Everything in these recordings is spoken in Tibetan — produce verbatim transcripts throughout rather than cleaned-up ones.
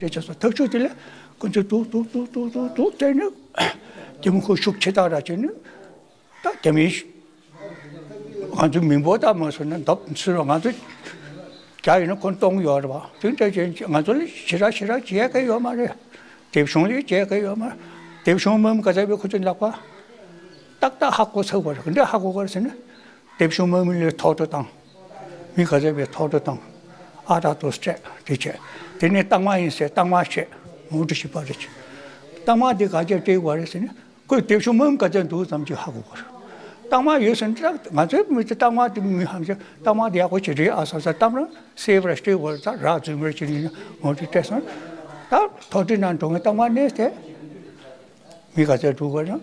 དེ་བྱས་སོང་། ཐབས་ཤུགས་དེ་ལས་ཁོ་ཚོས་འདུག་འདུག་འདུག་འདུག་འདུག་འདུག་བལྟས་ནས་དེ་མོ་ཁོ་ཤུགས་ཆེ་དྲགས་ར་བྱས་ནས། ད་རྒྱ་མིའི་ང་ཚོའི་མི་འབོར་ད་མ་སོང་ན་འདབ་ཚུར་ང་ཚོ་རྒྱ་ཡིན་ན་ཁོ་སྟོང་ཡོད་རེད་བ། དེ་འདྲ་བྱས་ང་ཚོ་ལ་ཞེ་དྲག་ཞེ་དྲག་བྱེད་ཡ་གི་ཡོད་མ་རེད། དེབ་གཞུང་ལ་བྱེད་ཡ་གི་ཡོད་མ་རེད། དེབ་གཞུང་མ་མི་ག་ཚད་པའི་ཁོ་ཚོའི་ལག་པ་ཏག་ཏག་ཧ་གོ་ཚར་བ་རེད། ག་འདྲ་ཧ་གོ་ག་རེད་ཟེར་ན། དེབ་གཞུང་མ་མི་ལ་ཐོག་ཐོག་བཏང་། མི་ག་ཚད་པའི་ཐོག་ཐོག་བཏང་། ཨ་ཏག་ཏོག་སྤྲད་དེ་བྱས། དེ་ནས་རྟགས་མ་ཡིན་ཟེར་རྟགས་མ་བྱས། ངོ་སྤྲོད་བྱེད་པ་རེད། རྟགས་མ་དེ་ག་ཚད་སྤྲད་དགོས་རེད་ཟེར་ན། ཁོས་དེབ་གཞུང་མ་མི་ག་ཚད་འདུག་ཙམ་ཅིག་ཧ་གོ་དགོས་རེད། རྟགས་མ་ཡོད་ཟེར་ན་ང་ཚོའི་མི་ཚེ་རྟགས་མ་དེ་མི་ཧམ་ཅིག་རྟགས་མ་དེ་ཡག་པོ་ཅིག་རེད་ཨ་བསམ་བསམ་གཏམ་རང་སེ་བར་སྤྲད་དགོས་རེད། ད་རག་རྫུན་མར་ཅིག་ཡིན་ན་ངོ་སྤྲོད་སྤྲད་སོང་། ད་ཐོག་ཁྲི་ནང་འགྲོ་མཁན་རྟགས་མ་གནས་ཏེ། མི་ག་ཚད་འགྲོ་དགོས་ན།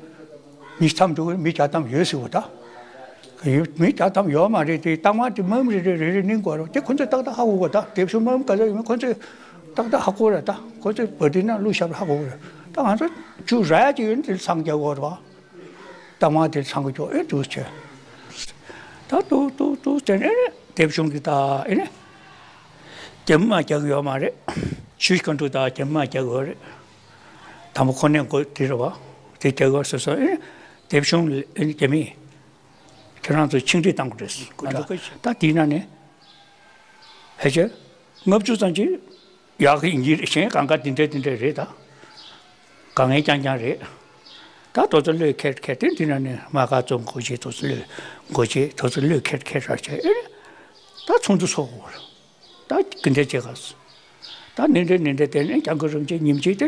མི་ཐམ་འགྲོ་དགོས། མི་བརྒྱ་ཐམ་ཡོད་ཟེར་བ་ད། ཡོད་མི་བརྒྱ་ཐམ་ཡོད་མ་རེད་དེ། རྟགས་མ་དེ་མ་མི་རེ་རེ་རེ་རེ་གནོན་དགོས་རེད་དེ། ཁོ་ཚོས་ཏག་ཏག་ཧ་གོ་དགོས། ད་དེབ་གཞུང་མ་མི་ག་ཚད་ཡོད་མེད་ཁོ་ཚོས་ཏག་ཏག་ཧ་གོ་རེད། ད་ཁོ་ཚོས་བ་དེ་ན་བླུགས་བཞག་པ་ཧ་གོ་རེད། ད་ང་ཚོ་ཅུ་ར་ཡ་ཅིག་ཡོད་ན་དེ་ཚང་རྒྱག་དགོས་རེད་བ། རྟགས་མ་དེ་ཚང་གི་ཅོག་ཨེ་འདུག་བྱས། ད་ཏུག་ཏུག་ཏུག་བྱས་ནས་དེབ་གཞུང་གི་ད་ཨེ་ནས་རྒྱ་མི་མ་རྒྱག་གི་ཡོད་མ་རེད། ཆུ་ཁ་འགྲོ་ད་རྒྱ་མི་མ་རྒྱག་གི་ཡོད་རེད། དང་པོ་ཁོ་ནས་འགོ་དེ་རེད་བ། དེ་རྒྱག་གི་ཡོད་སོ་སོ་ཨེ་ནས་དེབ་གཞུང་ཨེ་ནས་རྒྱ་མི་ཁྱེད་རང་ཚོ་ཆིངས་འགྲིག་བཏང་དགོས་རེད། ད་དེའི་ནང་ནས་ཕལ་ཆེར་ལྔ་བཅུ་ཙམ་ཅིག་ཡག་གི་ཡིན་གྱི་རེད། གཞན་གང་ག་དེ་འདྲ་དེ་འདྲ་རེད་ད། དཀའ་ངལ་རྐྱང་རྐྱང་རེད། ད་དོ་ཚོ་བློས་འཁེལ་འཁེལ་ཏེ་འདི་ན་ནི་མ་ཁ་ཚོ་འགོ་བྱེད། དོ་ཚོ་བློས་འགོ་བྱེད། དོ་ཚོ་བློས་འཁེལ་འཁེལ་ར་བྱས་ཨེ་ད་ཚོགས་འདུ་ཚོགས་དགོས་རེད། ད་གི་འདྲ་བྱེད་ག་སོ། ད་ནི་འདྲ་ནི་འདྲ་དེ་ནས་རྒྱང་གི་རིམ་གྱིས་ཉིམ་གྱིས་དེ་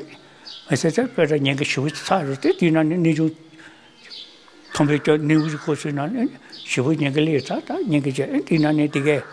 མི་ཚེ་ཚེ་དཔེ་ར་ཉེན་ཁ་ཞེ་པོ་ཚ་རེད་དེ། དེ་ན་ནི་ནི་ཆུང་མཐོན་པོའི་སྐྱོ་ནི་འུ་ཅི་ཁོ་ཚོའི་ནང་ནས་ཞེ་པོ་ཉེན་ཁ་ལས་ཚ། ད་ཉེན་ཁ་བྱས་ཨེ་དེ་ན་ནི་དེ་གས་